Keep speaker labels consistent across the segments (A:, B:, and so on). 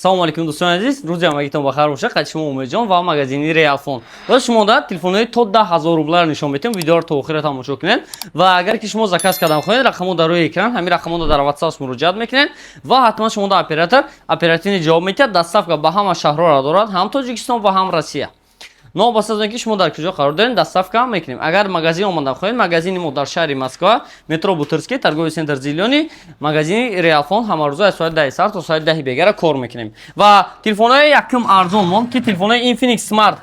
A: Салому алейкум, дӯстони азиз, рӯзи ҳамагитон бахайр бошад. Қайд шумо Умедҷон ва магазини Реалфон. Боз шумо да телефонҳои то 10 000 рубларо нишон метиҳем. Видеоро то охира тамошо кунед ва агар ки шумо заказ кардан хоҳед, рақамҳо дар рӯи экран, ҳамин рақамҳоро дар WhatsApp муроҷиат мекунед ва ҳатман шумо да оператор оперативно ҷавоб медиҳад. Доставка ба ҳама шаҳрҳоро дорад, ҳам Тоҷикистон ва ҳам Россия. Новобаста аз он ки шумо дар куҷо қарор доред, доставка мекунем. Агар магазин омадан хоҳед, магазини мо дар шаҳри Москва, метро Бутырский, торговый центр «Зелёный», магазини Реалфон. Ҳамарӯза аз соати 10-и сар то соати 10-и бегара кор мекунем. Ва телефонҳои якум арзон мон, ки телефонҳои Infinix Smart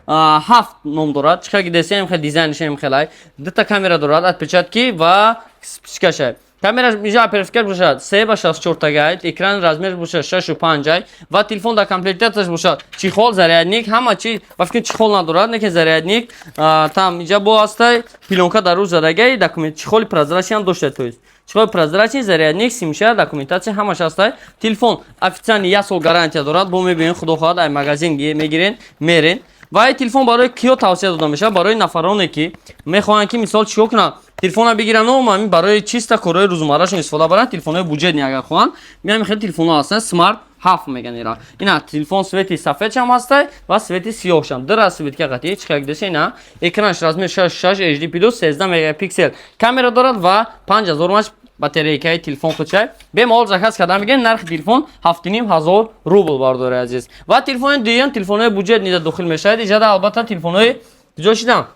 A: 7 ном дорад. Чӣ хел десем, хел дизайншем, хелай дута камера дорад, отпечатки ва вспышкаша. Камераш инҷа оперативка бошад 3 ба 64 тагай, экран размер бошад 6,5 ай ва телефон дар комплектацияш бошад чехол, зарядник, ҳама чи. Ба фикр, чехол надорад, лекин зарядник там инҷа бо ҳастай, плёнка дар рӯ задагай, документ, чехоли прозрачный ҳам дошта, то есть чехоли прозрачный, зарядник, симша, документация ҳамаш ҳастай. Телефон официально як сол гарантия дорад. Бо мебинем, худо хоҳад, ай магазин мегирен, мерен. Ва ин телефон барои киё тавсия дода мешавад? Барои нафароне, ки мехоҳанд, ки мисол чико кунанд, телефона бигиранд, ами барои чиста корҳои рӯзмаррашон истифода баранд, телефонҳои бюджетный агар хоҳанд, меами хеле телефонҳо ҳастанд, Смарт 7 меган ира. Ина телефон цвети сафедшам ҳастай ва цвети сиёҳшам, ду расцветка қатӣ. Чӣ хел деса, ина экранаш размер 6,6, HD+, 13 мегапиксел камера дорад ва 5000 мАч батарейкаи телефон худшай. Бемалол заказ карда мегӯянд. Нархи телефон 7500 рубл, бардори азиз. Ва телефони дуюм, телефонҳои бюджетный да дохил мешавад иҷада. Албатта, телефонҳои куҷо шидам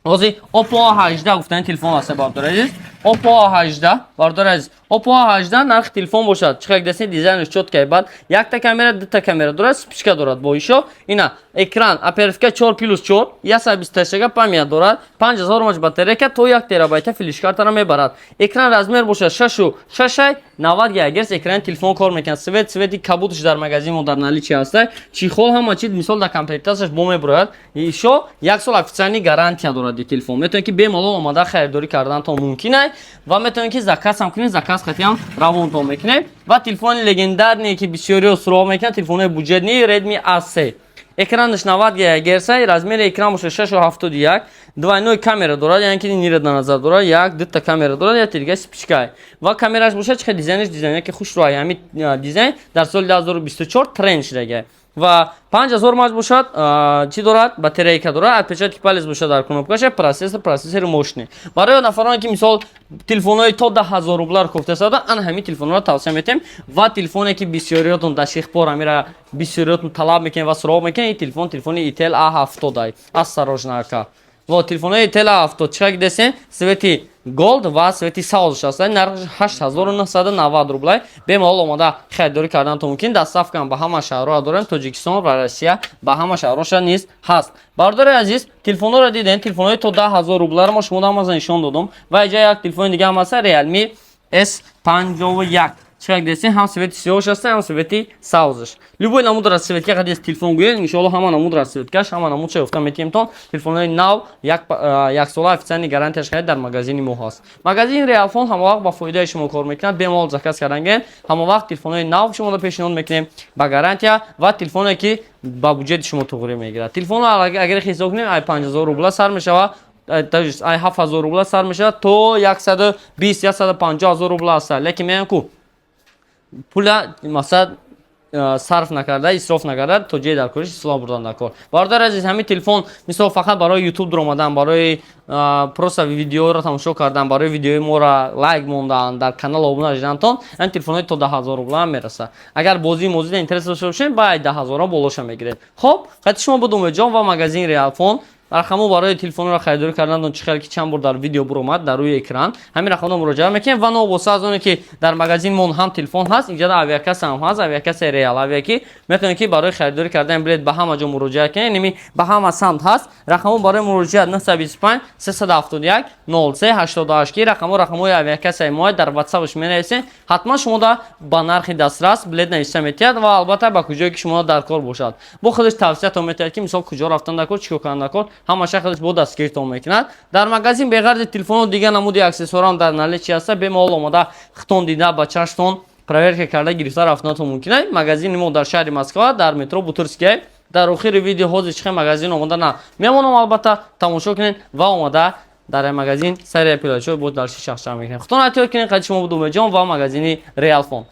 A: ҳозир, Oppo A18 гуфтани телефон аст, бардори азиз. Oppo A18, бардори азиз, Oppo A18 нархи телефон бошад, чӣ хел десен, дизайнаш чёткай. Баъд якта камера, дута камера дорад, вспышка дорад бо ишо. Ина экран, оперативка 4 плюс 4, 128 га память дорад, 5000 мАч батарейка, то 1 терабайта флешкартаро мебарад. Экран размер бошад 6 6, 90 гигагерц экрани телефон кор мекунад. Цвети кабудаш дар магазин мо дар наличии ҳаста, чехол, ҳама чи, мисол, дар комплектацияш бо мебурояд. Ишо як сол официальный гарантия дорад ди телефон. Метавонед, ки бемалол омада харидорӣ карданатон мумкин ай ва метавонед, ки заказ ҳам кунед, заказ хатиам равонтон мекунем. Ва телефони легендарный, ки бисёриҳо суроғ мекунанд, телефонҳои бюджетный, Redmi A3, экранаш 90 гигагерц, размери экран бошад 6,71, двойной камера дорад, яъне ки нира дар назар дорад, як дута камера дорад, як дига вспышка. Ва камераш бошад, чӣ хел дизайнаш, дизайне ки хушрӯай. Ҳами дизайн дар соли 2024 тренд шудага. Ва 5000 мАч бошад, чӣ дорад, батарейка дорад, отпечатки палец бошад дар кнопкаша, процессори мощный. Барои нафароне, ки мисол телефонҳои то 10 000 рубларо кофтасада, ана ҳамин телефонҳоро тавсия метиҳем. Ва телефоне, ки бисёриётон дар шихпор ҳамира бисёриётон талаб мекунед ва суроғ мекунед, ин телефон, телефони Itel A70. Осторожно, ака. Ва телефонҳои Itel A70, чӣ хел десем, цвети gold ва цвети сабзш аст. Нархаш 8990 рублай. Бемалол омода харидорӣ карданатон мумкин. Доставкам ба ҳама шаҳрҳо дорем, Тоҷикистон ва Россия, ба ҳама шаҳрҳоша низ ҳаст. Бардори азиз, телефонҳоро дидем, телефонҳои то 10 000 рубларо мо шумо ҳамаза нишон додум. Ва иҷа як телефони дига ҳам аст, Realme S51. Чӣ хел десем, ҳам цвети сиёҳш аст, ҳам цвети сабзш. Любой намуд расцветка қадис телефон гӯед, иншоалло, ҳама намуд расцветкаш, ҳама намудша ёфта метиҳемтон. Телефонҳои нав, яксола официальный гарантияш харид дар магазини мо ҳаст. Магазини Реалфон ҳамавақт ба фоидаи шумо кор мекунад. Бемалол заказ кардан, ҳама вақт телефонҳои нав шуморо пешниҳод мекунем ба гарантия ва телефоне, ки ба буҷети шумо туғрӣ мегирад. Телефонро агар ҳисоб кунем, ай 5000 рубла сар мешавад, ай 7000 рубла сар мешавад, то 120, 150 ҳазор рубла аст. Лекин меям ку пула масалан сарф накарда, исроф накарда, то ҷои дар кориш ислоҳ бурдан дар кор. Бародар азиз, ҳамин телефон мисол фақат барои Ютуб дуромадан, барои просто видеоро тамошо кардан, барои видеои моро лайк мондан, дар канал обуна шудантон, ҳамин телефонҳои то 10 000 рубла ҳам мерасад. Агар бозии мозида интерес дошта бошед, ба 10 000-ро болоша мегиред. Хоб, қайти шумо буд Умедҷон ва магазини Реалфон. Рақамҳо барои телефонро харидорӣ карданатон, чӣ хел ки чанд бор дар видео буромад дар рӯи экран, ҳамин рақамҳо муроҷиат мекунем. Ва новобаста аз оне ки дар магазинмон ҳам телефон ҳаст, инҷа авиакасса ҳам ҳаст, авиакассаи Реал Авиа, ки метавонед, ки барои харидорӣ кардани билет ба ҳама ҷо муроҷиат кунед, яъне ба ҳама самт ҳаст. Рақамҳо барои муроҷиат 925 371 03 88, ки рақамҳо рақамҳои авиакассаи мо. Дар ватсапш менависед, ҳатман шумо да ба нархи дастрас билет нависта метиҳад ва албатта ба куҷое ки шумо дар кор бошад, бо худаш тавсиятон метиҳад, ки мисол куҷо рафтан дар кор, чӣ кор кардан дар кор, ҳамаша худаш бо дастгиритон мекунад. Дар магазин беғарзи телефону дигар намуди аксессуарам дар наличии ҳаста. Бемалол омода, хитон дида, ба чаштон проверка карда, гирифта рафтанатон мумкин аст. Магазини мо дар шаҳри Москва, дар метро Бутырская. Дар охири видео ҳозир чихе магазин омода на мемонам, албатта, тамошо кунед ва омода дар магазин сари пилачо боз дарши шахшар мекунем. Худтон эҳтиёт кунед. Қайди шумо буд Умедҷон ва магазини Реалфон.